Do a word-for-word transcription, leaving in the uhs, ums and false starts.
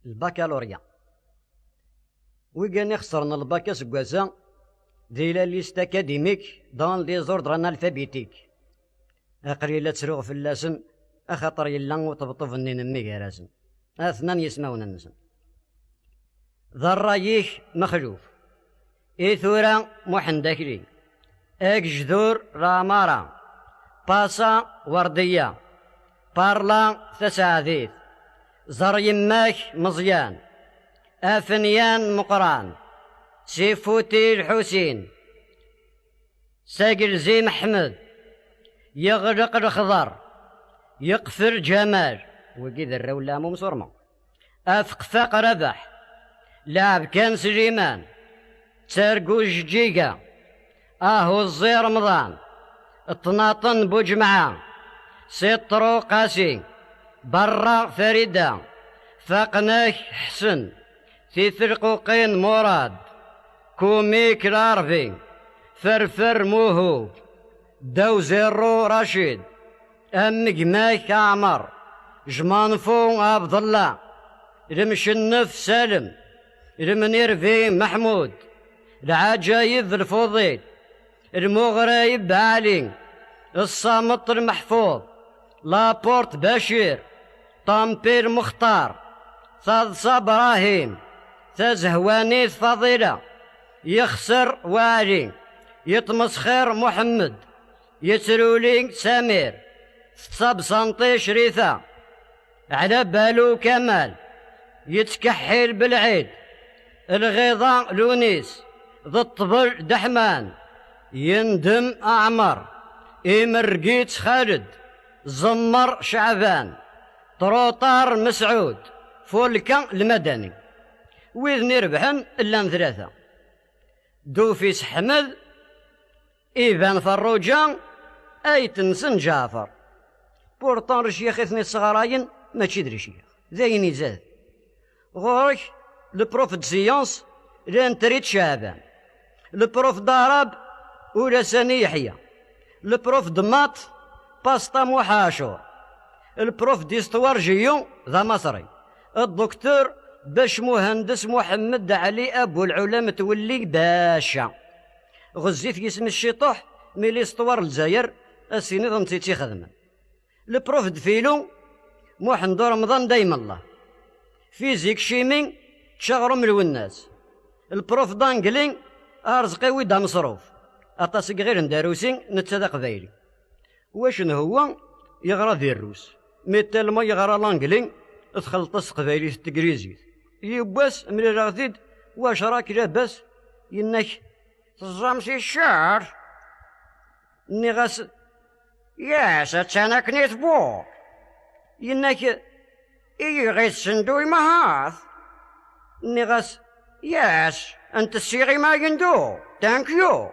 Lbakalurya. Wigan ixesren lbak aseggas-a di la liste académique dans le désordre analphabétique. Aql-i la ttruɣ fell-asen, axaṭer yella uṭebṭub-nni n mmi gar-asen. Atnan yismawen-nsen. D ṛṛay-ik, Mexluf. I tura, Muḥend Akli. Agejdur, Laɛmara. Pasa, Werdiya. Parla, Tasaɛdit. Ẓer yemma-k, Meẓyan. Afenyan, Meqqran. Sifuti, Lḥusin. Sagelzi, Meḥmed. Yeɣleq lexḍer. Yeqfel Ǧamal. Wigi d arraw n leɛmum surma. Afeqfaq, Rabaḥ. Leɛbkan, Sliman. Ttargu, Jeǧǧiga. Ahuẓẓi, Remḍan. Ṭnaṭen, Buǧemɛa. Siṭru, Qasi. Berra, Farida. Faqen-ak, Ḥsen. Tifelquqin, Murad. Kumik, Larbi. Ferfer, Muhub. Ddaw Zirru, Racid. Amegmak, Ɛmer. Jmanfu, Abdella. Lemcennef, Salem. Lemnirbi, Meḥmud. Lɛaǧayeb, Lfuḍil. Lmuɣrayeb, Ɛli. Ṣṣameṭ, Lmeḥfuḍ. Laport, Bacir. Ṭampil, Muxtar. Taḍsa, Brahim. Tazehwanit, Faḍila. Yexser, Waɛli. Yeṭmesxir, Muḥemmed. Yetruli, Samir. Tettabeṣanṭi, Crita. Ɛla Balu, Kamal. Yettkeḥḥil, Belɛid. Lɣiḍa, Lunis. D ṭṭbel, Deḥman. Yendem, Ɛmer. Imerreg-itt, Xaled. Ẓemmer, Ceɛban. Truṭar, Mesɛud. Fulka, Lmadani. Wid-nni rebḥen llan tlata. Dufis, Ḥmed. Iban Ferruǧa, ayt-nsen Ǧaɛfer. Pourtant, lecyax i ten-isseɣrayen mačči d lecyax, d ayen izad. Ɣur-k, le prof de science, Lentrit Ceɛban. Le prof d'arabe, Ulasani Yeḥya. Le prof de maths, Pasta Muḥ Ɛacur. Le prof d'histoire géo, d amaṣri. Dduktur Bac Muhendes Muḥemmed Ɛli Abu Lɛula Metwelli Baca. Ɣezzif yisem-is ciṭuḥ, mi l'histoire Lezzayer, ad s-tiniḍ netta i tt-ixedmen. Le prof de philo, Muḥend Uremḍan Daymellah. Fizik, chimie, ččaɣrum Lwennas. Le prof d'anglais, Arezqi Wid Ameṣruf. Aṭas i iɣilen d arusi, netta d aqbayli. Wac n Hwa yeɣra di rrus, mi tellement yeɣra l'anglais, txelṭ-as teqbaylit d teglizit. Yiwwas mlaleɣ-t-id, wac rak labas, yenna-k: "Teẓẓam si ccer?" Nniɣ-as: "Yes, attan akken i tebɣu." Yenna-k: "Iyi ɣ-itsen du imahat?" Nniɣ-as: "Yes, ntessiɣ imayen du, thank you."